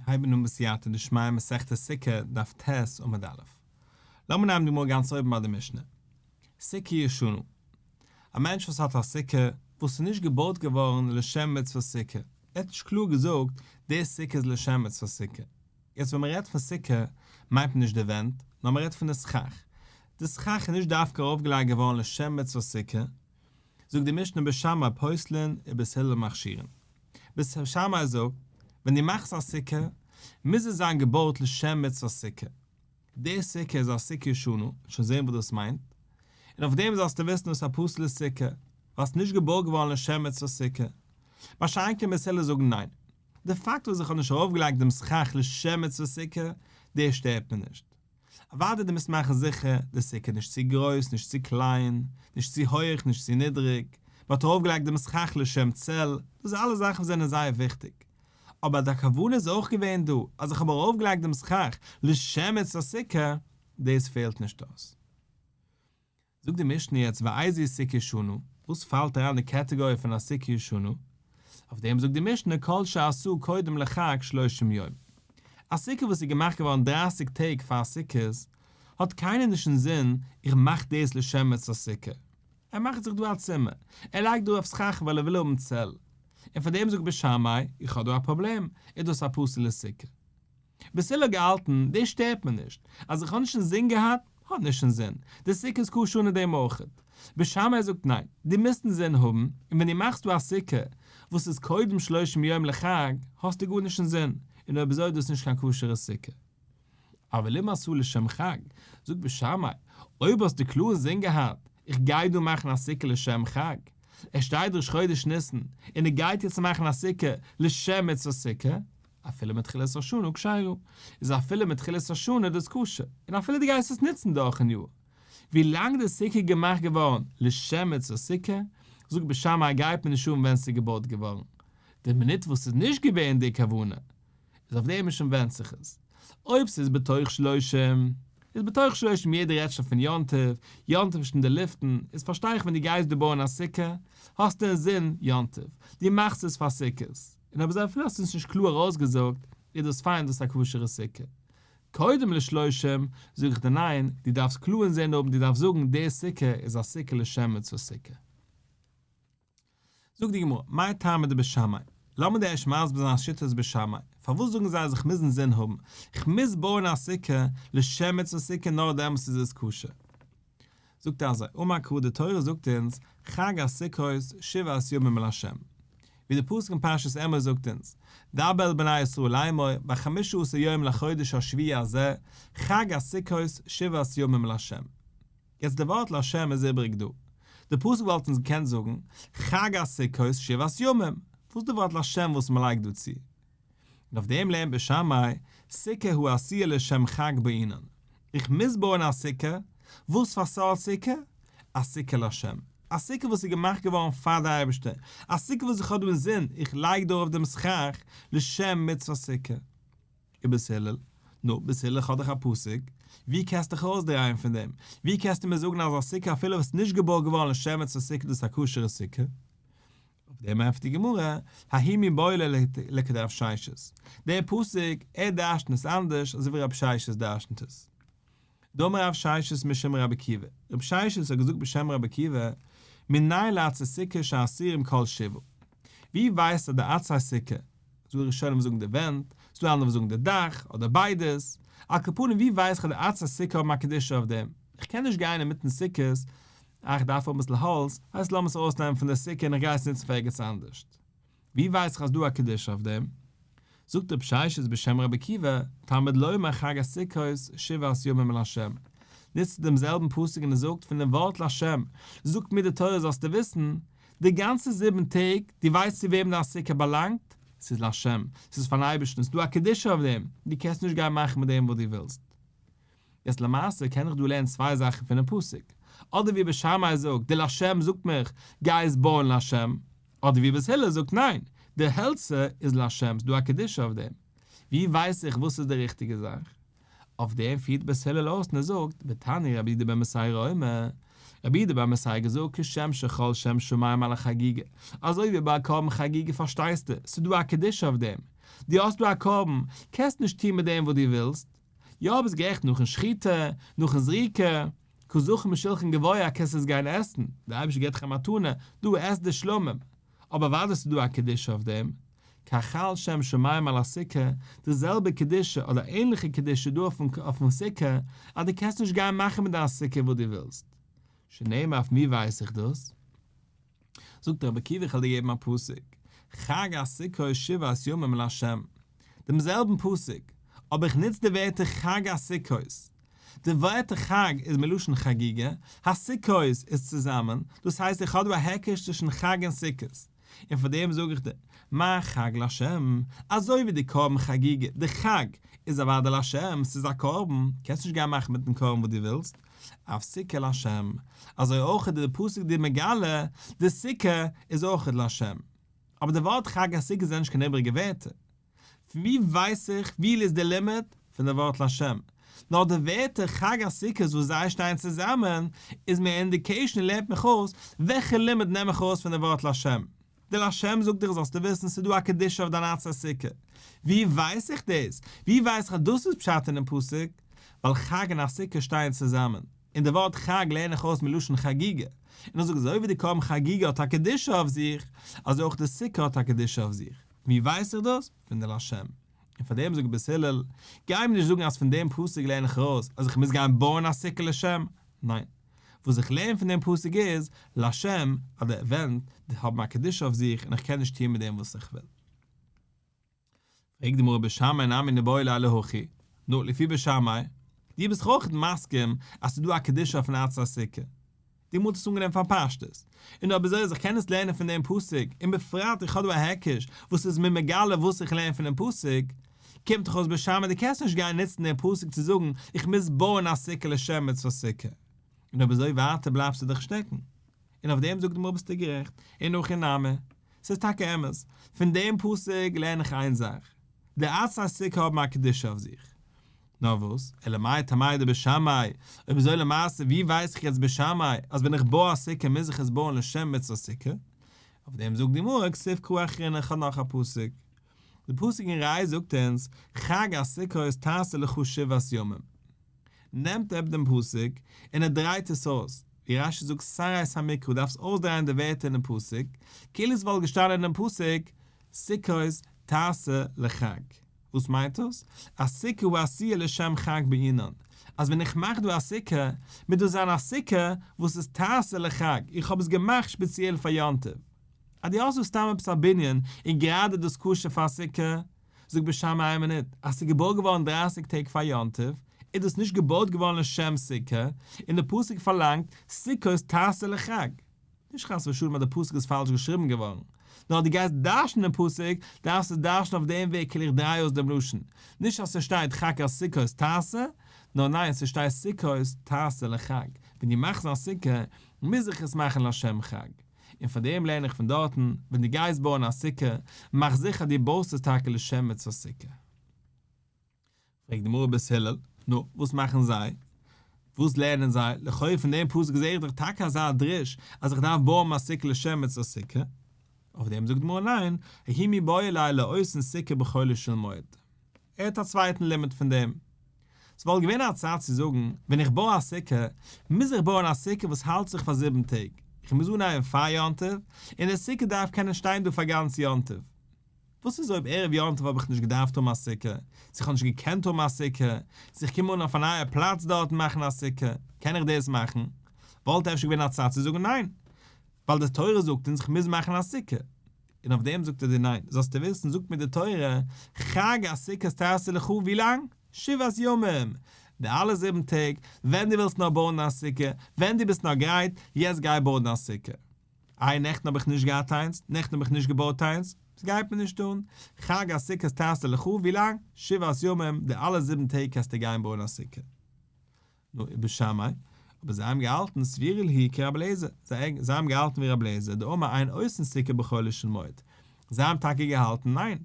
הייבן אן בסייעתא דשמיא מסכת סוכה דף ט' עמוד א'. לאמיר נעמען די גמרא גאנץ אויבן ביי די משנה. סוכה ישנה. א מענטש וואס האט א סוכה וואס איז נישט געבויט געווארן לשם מצוות סוכה, ער האט נישט קלאר געזאגט די סוכה איז לשם מצוות סוכה. יעצט ווען מען רעדט פון סוכה מיינט מען נישט די ווענט, נאר מען רעדט פון די סכך. די סכך איז נישט דווקא ארויפגעלייגט געווארן לשם מצוות סוכה, זאגט די משנה בית שמאי פוסלין ובית הלל מכשירין. בית שמאי זאגט, ווען דו מאכסט א סוכה, מוז עס זיין געבויט לשם מצוות סוכה. די סוכה איז א סוכה ישנה, שוין זען וואס דאס מיינט, און אויף דעם זאלסטו וויסן דאס איז א פסול'ע סוכה, ווייל עס איז נישט געבויט געווארן לשם מצוות סוכה. מה שאין כן בית הלל זאגן ניין. די פאקט וואס איך האב נישט ארויפגעלייגט דעם סכך לשם מצוות סוכה, דאס שטערט מיר נישט. אוודאי דו מוזט מאכן זיכער די סוכה איז נישט צו גרויס נישט צו קליין, נישט צו הויעך נישט צו נידריג, מען האט ארויפגעלייגט דעם סכך לשם צל, דאס איז אלעס זאכן וואס זענען זייער וויכטיג. אבער די כוונה איז אויך געווען דא אז איך האב ארויפגעלייגט דעם סכך לשם מצוות סוכה, דאס פעלט נישט אויס. זאגט די משנה יעצט ואיזו סוכה ישנה, וואס פאלט אריין די קעטעגאריע פון א סוכה ישנה? אויף דעם זאגט די משנה כל שעשאה קודם לחג שלושים יום. א סוכה וואס איז געמאכט געווארן דרייסיג טעג פאר סוכות, האט קיינער נישט אינזין איך מאך דאס לשם מצוות סוכה. ער מאכט זיך דא א צימער, ער לייגט דא אויף סכך ווייל ער וויל האבן צל. און פאר דעם זאגט בית שמאי איך האב דא א פראבלעם, איז דאס א פסול'ע סוכה. בית הלל האט געהאלטן, דאס שטערט מיר נישט. אז איך האב נישט אינזין געהאט, האט נישט אינזין. די סוכה איז כשר אן דעם אויכעט. בית שמאי זאגט ניין, דו מוזט אינזין האבן, און ווען דו מאכסט דא א סוכה וואס איז קודם שלושים יום לחג, האסטו גארנישט אינזין, און אויב אזוי איז דאס נישט קיין כשר'ע סוכה. אבל אם עשאה לשם חג, זאגט בית שמאי, אויב האסטו קלאר אינזין געהאט, איך גיי דא מאכן א סוכה לשם חג, עס שטייט ראש חודש ניסן, און ער גייט יעצט מאכן א סוכה לשם מצוות סוכה, אפילו מתחילת השנה כשרה, איז אפילו מתחילת השנה דאס כשר, און אפילו דו גייסט עס נוצן דורכן יאר. ווי לאנג די סוכה איז געמאכט געווארן לשם מצוות סוכה, זאגט בית שמאי גייט מיר נישט אן ווען ס'איז געבויט געווארן, די מינוט וואס ס'איז נישט געווען די כוונה, איז אויף דעם שוין ווענדט זיך עס. אויב ס'איז בתוך שלושים, איז בתוך שלושים יעדער רעדט שוין פון יום טוב, יום טוב איז שוין אין די לופטן, איז פארשטיי איך ווען דו גייסט דא בויען א סוכה, האסטו אינזין יום טוב, דו מאכסט עס פאר סוכות. און אויב אזוי אפילו האסטו עס נישט קלאר ארויסגעזאגט, איז דאס פיין דאס איז א כשר'ע סוכה. קודם לשלושים, זאג איך דיר ניין, דו דארפסט קלאר אינזין האבן דו דארפסט זאגן די סוכה איז א סוכה לשם מצוות סוכה. זאגט די גמרא, מאי טעמא דבית שמאי? לאמיר דיר ערשט מסביר זיין שיטת בית שמאי, פארוואס זאגן זיי אז איך מוז אינזין האבן, איך מוז בויען א סוכה לשם מצוות סוכה נאר דעמאלס איז עס כשר. זאגט ער אזוי, אמר קרא די תורה זאגט אונז, חג הסוכות שבעת ימים לה'. ווי די פסוק אין פרשת אמור זאגט אונז, דבר אל בני ישראל לאמור, בחמשה עשר יום לחודש השביעי הזה, חג הסוכות שבעת ימים לה'. יעצט די ווארט לה' איז איבעריג דא. די פסוק וואלט אונז געקענט זאגן, חג הסוכות שבעת ימים. וואס די ווארט לה' וואס מען לייגט דא צו? און אויף דעם לערנט בית שמאי, סוכה העשויה לשם חג בעינן. איך מוז בויען א סוכה, וואס פאר סארט סוכה? א סוכה לשם. א סוכה וואס איז געמאכט געווארן פאר די אייבערשטער, א סוכה וואס איך האב דא אינזין, איך לייג דא ארויף דעם סכך לשם מצוות סוכה. ובית הלל? נו, בית הלל איך האב דאך א פסוק, ווי קענסטו דיך ארויסדרייען פון דעם? ווי קענסטו מיר זאגן אז א סוכה אפילו וואס איז נישט געבויט געווארן לשם מצוות סוכה דאס איז א כשר'ע סוכה? אויף דעם ענטפערט די גמרא, ההוא מיבעי ליה לכדרב ששת, דער פסוק, ער דרש'נט עס אנדערש אזוי ווי רב ששת דרש'נט עס. דאמר רב ששת משום רבי עקיבא, רב ששת האט געזאגט בשם רבי עקיבא, מנין לעצי סוכה שאסורים כל שבעה. ווי ווייסט אז די עצי סוכה, ס'דא ראשונים וואס זאגן די ווענט, ס'דא אנדערע וואס זאגן די דאך, אדער ביידעס, על כל פנים ווי ווייס איך אז די עצי סוכה האבן א קדושה אויף דעם? איך קען נישט גיין אינמיטן סוכות אה איך דארף אביסל האלץ, הייסט לאמיר עס ארויסנעמען פון די סוכה און איך גיי עס נוצן פאר ערגעץ אנדערשט. ווי ווייס איך אז דא א קדושה אויף דעם? זאגט רב ששת בשם רבי עקיבא, תלמוד לומר חג הסוכות שבעת ימים לה'. נוצט ער דעם זעלבן פסוק און ער זאגט פון דעם ווארט לה', זאגט מיר די תורה זאלסטו וויסן, די גאנצע זיבן טעג, דו ווייסט צו וועם דיין סוכה באלאנגט? ס'איז לה', ס'איז פארן אייבערשטן, ס'איז דא א קדושה אויף דעם, דו קענסט נישט גיין מאכן מיט דעם וואס דו ווילסט. יעצט למעשה קען איך דא לערנען צוויי זאכן פונעם פסוק, אדער ווי בית שמאי זאגט, די לשם זאגט מיך גיי עס בויען לשם, אדער ווי בית הלל זאגט ניין, די העלצער איז לשם, ס'דא א קדושה אויף דעם. ווי ווייס איך וואס איז די ריכטיגע זאך? אויף דעם פירט בית הלל אויס און ער זאגט, ותניא רבי יהודה בן בתירא אומר, רבי יהודה בן בתירא האט געזאגט כשם שחל שם שמים על החגיגה, אזוי ווי ביי א קרבן חגיגה פארשטייסטו, ס'דא א קדושה אויף דעם. דו האסט דא א קרבן, קענסט נישט טון מיט דעם וואס דו ווילסט. יא ביסט גערעכט נאכן שחיטה, נאכן זריקה, כזכור משולחן גבוה קענסטו עס גיין עסן, דער אייבערשטער געבט דיך א מתנה, דא עס די שלמים, אבער אוודאי ס'איז דא א קדושה אויף דעם, כך חל שם שמים על הסוכה, די זעלבע קדושה אדער ענליכע קדושה איז דא אויפן סוכה, אז דו קענסט נישט גיין מאכן מיט דיין סוכה וואס דו ווילסט. שנאמר פון ווי ווייס איך דאס? זאגט רבי עקיבא איך וועל דיר געבן א פסוק, חג הסוכות שבעת ימים לה', דעם זעלבן פסוק, אבער איך נוץ די ווערטער חג הסוכות, די ווערטער חג איז מלשון חגיגה, הסוכות איז צוזאמען, דאס הייסט איך האב דא א היקש צווישן חג און סוכות, און פאר דעם זאג איך דיר, מה חג לה', אזוי ווי די קרבן חגיגה, די חג, איז אוודאי לה', ס'איז א קרבן, קענסט נישט גיין מאכן מיטן קרבן וואס דו ווילסט, אף סוכה לה', אזוי אויך איז די פסוק דיר מגלה, די סוכה איז אויך לה'. אבער די ווארט חג הסוכות זענען נישט קיין איבעריגע ווערטער. פון ווי ווייס איך ווי איז די לימוד? פון די ווארט לה'. נאר די ווערטער חג הסוכות וואס זיי שטייען צוזאמען איז מיר א אינדיקעישן און לערנט מיך אויס וועלכע לימוד נעם איך ארויס פון די ווארט לה'. די לה' זאגט דיך זאלסטו וויסן ס'איז דא א קדושה אויף דיין עצי סוכה. ווי ווייס איך דאס? ווי ווייס איך אז דאס איז פשט אינעם פסוק? ווייל חג און הסוכה שטייען צוזאמען. און די ווארט חג לערן איך אויס מלשון חגיגה. און איך זאג אזוי ווי די קרבן חגיגה האט א קדושה אויף זיך, אזוי אויך די סוכה האט א קדושה אויף זיך. ווי ווייס איך דאס? פון די לשם. און פאר דעם זאגט בית הלל, גיי מיר נישט זאגן אז פון דעם פסוק לערן איך ארויס אז איך מוז גיין בויען א סוכה לשם, ניין, וואס איך לערן פון דעם פסוק איז, לשם, אז די ווענט האבן א קדושה אויף זיך און איך קען נישט טון מיט דעם וואס איך וויל. פרעגט די גמרא בית שמאי נמי ניבעי ליה להכי, נו, לפי בית שמאי, דו ביסט דאך אויך מסכים אז ס'איז דא א קדושה אויפן עצי הסוכה, די גמרא האט עס אנגענומען פאר פשטות, און אויב אזוי אז איך קען עס לערנען פון דעם פסוק, און בפרט איך האב דא א היקש וואס איז מיר מגלה וואס איך לערן פונעם פסוק, קומט דאך אויס בית שמאי דו קענסט נישט גיין נוצן דעם פסוק צו זאגן איך מוז בויען א סוכה לשם מצוות סוכה, און אויב אזוי ווייטער בלייבסטו דאך שטעקן. און אויף דעם זאגט די גמרא ביסטו גערעכט, אין הכי נמי, ס'איז טאקע אמת, פון דעם פסוק לערן איך איין זאך, די עצי סוכה האבן א קדושה אויף זיך. נאר וואס, אלא מאי טעמא דבית שמאי, אויב אזוי למעשה ווי ווייס איך יעצט בית שמאי אז ווען איך בוי א סוכה מוז איך עס בויען לשם מצוות סוכה? אויף דעם זאגט די גמרא כתיב קרא אחרינא איך האב נאך א פסוק. די פסוק אין ראה זאגט אונז חג הסוכות תעשה לך שבעת ימים. נעמט ער דעם פסוק און ער דרייט עס אויס, ווי רש"י זאגט סריס המקרא דארפסט אויסדרייען די ווערטער אינעם פסוק כאילו עס וואלט געשטאנען אינעם פסוק סוכות תעשה לחג. וואס מיינט דאס? א סוכה העשויה לשם חג בעינן, אז ווען איך מאך דא א סוכה, מוז דאס זיין א סוכה וואס איז תעשה לחג, איך האב עס געמאכט שפעציעל פאר יום טוב. אז דו האסט דא סתם עפעס א בנין און גראדע דאס כשר פאר א סוכה, זאגט בית שמאי איין מינוט, אז ס'איז געבויט געווארן דרייסיג טעג פאר יום טוב, איז דאס נישט געבויט געווארן לשם סוכה, און די פסוק פארלאנגט סוכות תעשה לחג. נישט חס ושלום אז די פסוק איז פאלש געשריבן געווארן, נאר אז דו גייסט דרש'נען דעם פסוק, דארפסטו עס דרש'נען אויף דעם וועג כאילו איך דריי אויס דעם לשון, נישט אז ס'שטייט חג הסוכות תעשה, נאר ניין ס'שטייט סוכות תעשה לחג, ווען דו מאכסט א סוכה, מוז איך עס מאכן לשם חג. און פאר דעם לערן איך פון דארטן, ווען דו גייסט בויען א סוכה, מאך זיכער דו בויסט עס טאקע לשם מצוות סוכה. פרעגט די גמרא בית הלל, נו, וואס מאכן זיי? וואס לערנען זיי? לכאו' פון דעם פסוק זעה איך דאך טאקע אזא דרוש אז איך דארף בויען מיין סוכה לשם מצוות סוכה. אויף דעם זאגט די גמרא ניין, ההוא מיבעי ליה לעושין סוכה בחולו של מועד. ער האט א צווייטן לימוד פון דעם. ס'וואלט געווען א צד צו זאגן, ווען איך בוי א סוכה, מוז איך בויען א סוכה וואס האלט זיך פאר זיבן טעג, איך מוז אנהייבן פאר יום טוב, און די סוכה דארף קענען שטיין דא פאר גאנץ יום טוב. וואס איז אויב ערב יום טוב האב איך נישט געדארפט האבן א סוכה, צו איך האב נישט געקענט האבן א סוכה, צו איך קום אן אויף א נייע פלאץ דארטן מאכן א סוכה, קען איך דאס מאכן? וואלט אפשר געווען א צד צו זאגן ניין, ווייל די תורה זאגט אונז איך מוז מאכן א סוכה. און אויף דעם זאגט ער דיר ניין, זאלסטו וויסן זאגט מיר די תורה, חג הסוכות תעשה לך ווי לאנג? שבעת ימים! די אלע זיבן טעג, ווען דו ווילסט נאר בויען דיין סוכה, ווען דו ביסט נאר גרייט, יעצט גיי בוי דיין סוכה. איי נעכטן האב איך נישט געהאט איינס, נעכטן האב איך נישט געבויט איינס, עס גייט מיר נישט אן, חג הסוכות תעשה לך, ווי לאנג? שבעת ימים, די אלע זיבן טעג קענסטו גיין בויען א סוכה. נו, ובית שמאי, אבער זיי האבן געהאלטן סבירא להו כרבי אליעזר, זיי האבן געהאלטן ווי רבי אליעזר, דאמר אין עושין סוכה בחולו של מועד, זיי האבן טאקע געהאלטן ניין,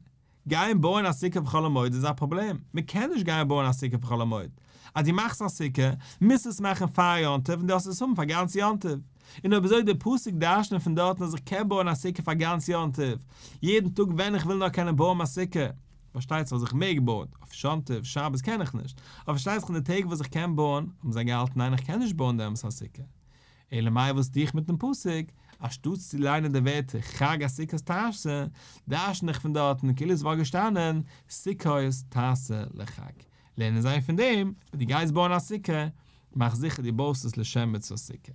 גיין בויען א סוכה אויף חול המועד איז א פראבלעם, מען קען נישט גיין בויען א סוכה אויף חול המועד, אז דו מאכסט א סוכה, מוזטו עס מאכן פאר יום טוב און דארפסט עס האבן פאר גאנץ יום טוב, און אויב אזוי די פסוק דרש'נען פון דארטן אז איך קען בויען א סוכה פאר גאנץ יום טוב, יעדן טאג ווען איך וויל נאר קענען בויען מיין סוכה. פארשטייט זיך וואס איך מעג בויען, אויף יום טוב, שבת קען איך נישט, אבער פארשטייט זיך אין די טעג וואס איך קען בויען, האבן זיי געהאלטן ניין איך קען נישט בויען דעמאלס א סוכה. אלא מאי וואס טו איך מיטן פסוק, אנשטאטס צו ליינען די ווערטער חג הסוכות תעשה, דרש'ן איך פון דארטן כאילו עס וואלט געשטאנען סוכות תעשה לחג. לערנען זיי פון דעם, ווען דו גייסט בויען א סוכה, מאך זיכער דו בויסט עס לשם מצוות סוכה.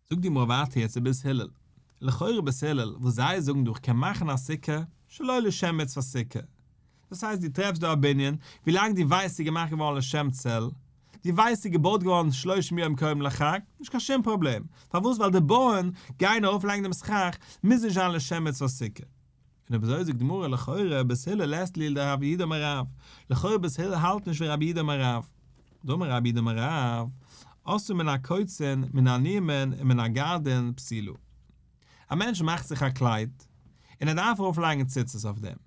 זאגט די גמרא ווייטער יעצט איבער בית הלל. לכאורה בית הלל וואס זיי זאגן דא כ'קען מאכן א סוכה שלא לשם מצוות סוכה. דאס הייסט דו טרעפסט דא א בנין, ווילאנג דו ווייסט ס'איז געמאכט געווארן לשם צל, דו ווייסט ס'איז געבויט געווארן שלושים יום קודם לחג, נישט קיין שום פראבלעם. פארוואס? ווייל די בויען, גיין ארויפלייגן דעם סכך, מוז נישט זיין לשם מצוות סוכה. און אויב אזוי זאגט די גמרא לכאורה בית הלל לית להו לדרב יהודה אמר רב, לכאורה בית הלל האלט נישט ווי רב יהודה אמר רב, דאמר רב יהודה אמר רב, עשאה מן הקוצין מן הנימין ומן הגרדין פסולה. א מענטש מאכט זיך א קלייד, און ער דארף ארויף לייגן ציצית אויף דעם.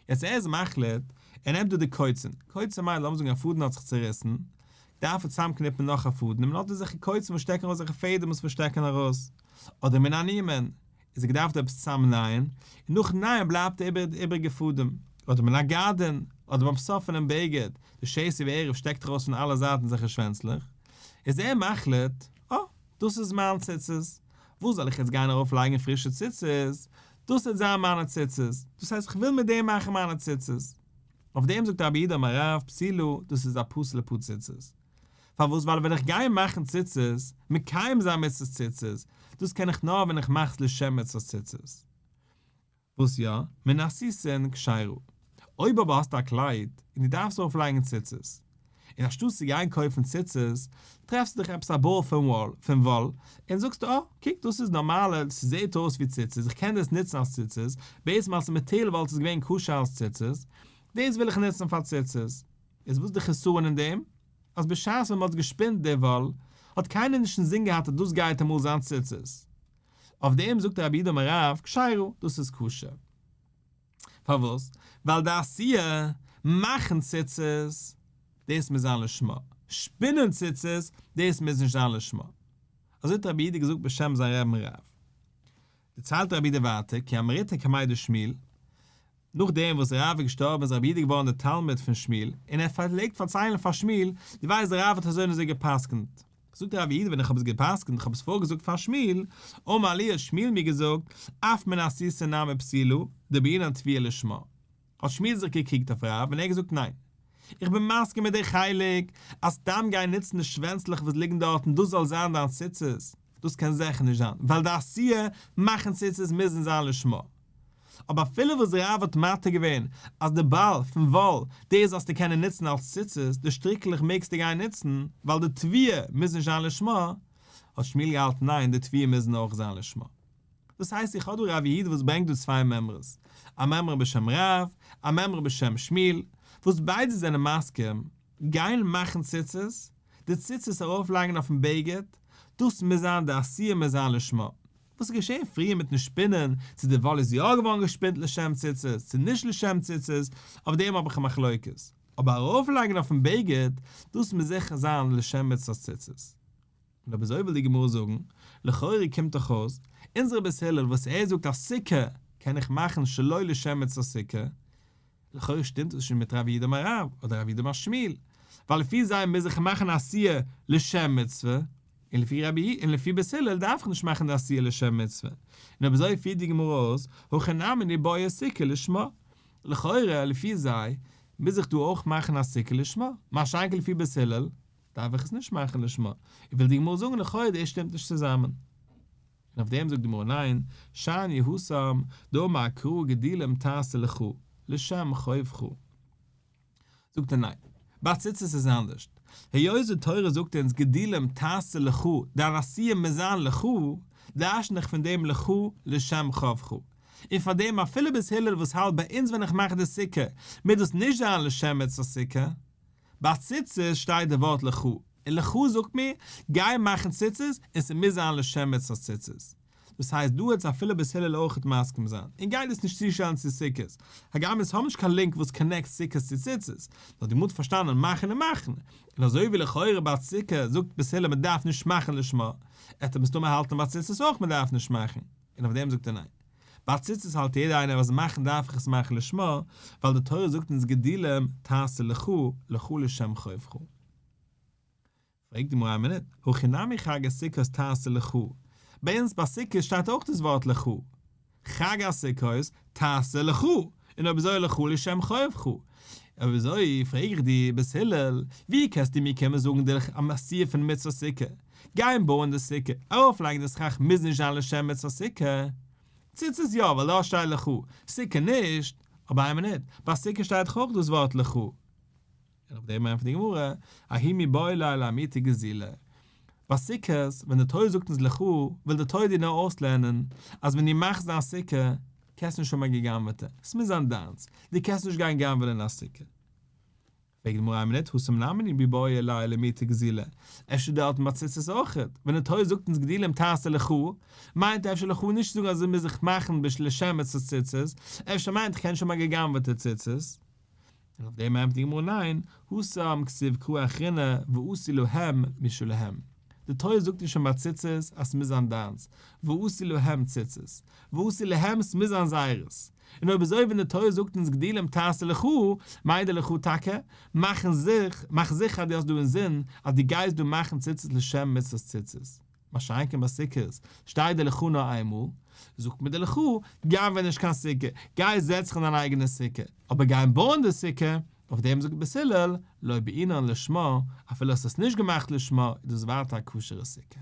יעצט ער איז מחליט, ער נעמט דא די קוצין, קוצין מיינט לאמיר זאגן א פאדן האט זיך צוריסן, דארף ער צוזאמקניפן נאך א פאדן, און מען האט דא אזעלכע קוצין וואס שטעקן ארויס אזעלכע פעדעם וואס שטעקן ארויס, אדער מן הנימין, איז ער געדארפט עפעס צוזאם נייען, און נאכן נייען בלייבט איבער די איבריגע פאדעם, אדער מן הגרדין, אדער ביים סוף פונעם בגד, די שתי וערב שטעקט ארויס פון אלע זייטן אזעלכע שווענצלעך, איז ער מחליט, אה, דאס איז מיין ציצית, וואס זאל איך יעצט גיין ארויף לייגן פרישע ציצית, דאס וועט זיין מיינע ציצית, דאס הייסט איך וויל מיט דעם מאכן מיינע ציצית. אויף דעם זאגט רב יהודה אמר רב פסולה, דאס איז א פסול'ע פאר ציצית. פארוואס ווייל ווען איך גיי מאכן ציצית, מקיים זיין מצוות ציצית, דאס קען איך נאר ווען איך מאך עס לשם מצוות ציצית. וואס יא? מן הסיסין כשרה. אויב אבער האסטו א קלייד און דו דארפסט ארויף לייגן ציצית, און אנשטאט צו גיין קויפן ציצית, טרעפסטו דיך עפעס א באל פון וואל, פון וואל, און זאגסט אה, קוק דאס איז נארמאלע, ס'זעט אויס ווי ציצית, איך קען דאס נוצן אלס ציצית, בעצם אלס מאטעריאל וואלט עס געווען כשר אלס ציצית, דאס וויל איך נוצן פאר ציצית. איז וואס די חסרון אין דעם? אז בשעת ווען מ'האט געשפינט די וואל, האט קיינער נישט אינזין געהאט אז דאס גייט אמאל זיין ציצית. אויף דעם זאגט רב יהודה אמר רב, כשרה, דאס איז כשר. פארוואס? ווייל די עשיה, מאכן ציצית, דאס מוז זיין לשמה. שפינען ציצית, דאס מוז נישט זיין לשמה. אזוי האט רב יהודה געזאגט בשם זיין רבי'ן רב. דערציילט רב יהודה ווייטער, כי אמריתה קמיה דשמואל, נאכדעם וואס רב איז געשטארבן איז רב יהודה געווארן דער תלמיד פון שמואל, און ער פלעגט פארציילן פאר שמואל, דו ווייסט דער רב האט אזוי און אזוי גע'פסק'נט. זאגט רב יהודה ווען איך האב עס גע'פסק'נט, איך האב עס פארגעזאגט פאר שמואל, אמר לי האט שמואל מיר געזאגט, אף מן הסיסין נמי פסולה, דבעינן טוויה לשמה. האט שמואל זיך געקריגט אויף רב און ער האט געזאגט ניין, איך בין מסכים מיט די חלק אז סתם גיין נוצן די שווענצלעך וואס ליגן דארטן דאס זאל זיין דיין ציצית, דאס קען זיכער נישט זיין, ווייל די עשיה מאכן ציצית מוזן זיין לשמה. אבער אפילו וואס רב האט מתיר געווען אז די באל פון וואל דאס זאלסטו קענען נוצן אלס ציצית, די שטריקלעך מעגסטו גיין נוצן, ווייל די טוויה מוז נישט זיין לשמה, האט שמואל געהאלטן ניין די טוויה מוזן אויך זיין לשמה. דאס הייסט איך האב דא רב יהודה וואס ברענגט דא צוויי מימרות, א מימרא בשם רב, א מימרא בשם שמואל, וואס ביידע זענען מסכים, גיין מאכן ציצית, די ציצית ארויפלייגן אויפן בגד, דאס מוז זיין די עשיה מוז זיין לשמה. וואס איז געשען פריער מיטן שפינען, צו די וואל איז יא געווארן געשפינט לשם ציצית, צו נישט לשם ציצית, אויף דעם האב איך א מחלוקת. אבער ארויפלייגן אויפן בגד, דאס מוז זיכער זיין לשם מצוות ציצית. און אויב אזוי וויל די גמרא זאגן, לכאורה קומט דאך אויס, אונזער בית הלל וואס ער זאגט אז סוכה קען איך מאכן שלא לשם מצוות סוכה, לכאורה שטימט דאס נישט מיט רב יהודה אמר רב אדער רב יהודה אמר שמואל, ווייל לפי זיי מוז איך מאכן עשיה לשם מצוה, און לפי רבי און לפי בית הלל דארף איך נישט מאכן די עשיה לשם מצוה, און אויב אזוי פירט די גמרא אויס, הכא נמי ניבעי סוכה לשמה, לכאורה לפי זיי מוז איך דא אויך מאכן א סוכה לשמה, מה שאין כן לפי בית הלל דארף איך עס נישט מאכן לשמה, און וויל די גמרא זאגן לכאורה דאס שטימט נישט צוזאמען. און אויף דעם זאגט די גמרא ניין, שאני התם דאמר קרא גדילים תעשה לך, לשם חובך. זאגט ער ניין, ביי ציצית איז אנדערשט, היות די תורה זאגט אונז גדילים תעשה לך, דיין עשיה מוז זיין לך, דרש'ן איך פון דעם לך לשם חובך. און פאר דעם אפילו בית הלל וואס האלט ביי אונז ווען איך מאך די סוכה, מוז דאס נישט זיין לשם מצוות סוכה, ביי ציצית שטייט די ווארט לך, און לך זאגט מיר, גיי מאכן ציצית, און ס'מוז זיין לשם מצוות ציצית. דאס הייסט דא וועט אפילו בית הלל אויכעט מסכים זיין, און גיי דאס נישט צושטעלן צו סוכות, הגם אונז האבן נישט קיין לינק וואס connect סוכות צו ציצית, נאר די גמרא האט פארשטאנען מאכן און מאכן, און אזוי ווי לכאורה ביי סוכה זאגט בית הלל מ'דארף נישט מאכן לשמה, עט ער מסתמא האלטן ביי ציצית אויך מ'דארף נישט מאכן, און אויף דעם זאגט ער ניין. ביי ציצית האלט יעדער איינער אז מאכן דארף איך עס מאכן לשמה, ווייל די תורה זאגט אונז גדילים תעשה לך, לך לשם חובך. פרעגט די גמרא איין מינוט, הכא נמי חג הסוכות תעשה לך, ביי אונז ביי סוכות שטייט אויך דאס ווארט לך, חג הסוכות תעשה לך, און אויב אזוי לך לשם חובך, אויב אזוי פרעג איך דיר בית הלל, ווי קענסטו מיר קומען זאגן די עשיה פון מצות סוכה, גיין בויען די סוכה, ארויפלייגן די סכך מוז נישט זיין לשם מצות סוכה, ציצית יא ווייל דארט שטייט לך, סוכה נישט, אבער איין מינוט, ביי סוכה שטייט דאך אויך דאס ווארט לך. און אויף דעם ענטפערט די גמרא, ההוא מיבעי ליה לאמעוטי גזילה. ביי סוכות, ווען די תורה זאגט אונז לך, וויל די תורה דיר נאר אויסלערנען, אז ווען דו מאכסט דיין סוכה, קענסטו נישט האבן א גע'גנב'עטע, עס מוז זיין דיינס, דו קענסט נישט גיין גנב'ענען א סוכה. פרעגט די גמרא איין מינוט, התם נמי מיבעי ליה למעוטי גזילה, אפשר דארטן ביי ציצית אויכעט, ווען די תורה זאגט אונז גדילים תעשה לך, מיינט אפשר לך נישט צו זאגן אז עס מוז זיך מאכן בשביל לשם מצות ציצית, אפשר מיינט איך קען נישט האבן א גע'גנב'עטע ציצית. און אויף דעם ענטפערט די גמרא ניין, התם כתיב קרא אחרינא ועשו להם משלהם, די תורה זאגט נישט שוין ביי ציצית אז ס'מוז זיין דיינס, ועשו להם ציצית, ועשו להם ס'מוז זיין זייערס, און אויב אזוי ווען די תורה זאגט אונז גדילים תעשה לך, מיינט די לך טאקע, מאכן זיך, מאך זיכער אז דו האסט דא אינזין אז דו גייסט דא מאכן ציצית לשם מצות ציצית. מה שאין כן ביי סוכות, שטייט די לך נאר איינמאל, זאגט מיר די לך, גנב'ע נישט קיין סוכה, גיי זעץ זיך אין דיין אייגענע סוכה, אבער גיין בויען די סוכה, אויף דעם זאגט בית הלל, לא בעינן לשמה, אפילו האסט עס נישט געמאכט לשמה, איז דאס ווייטער א כשר'ע סוכה.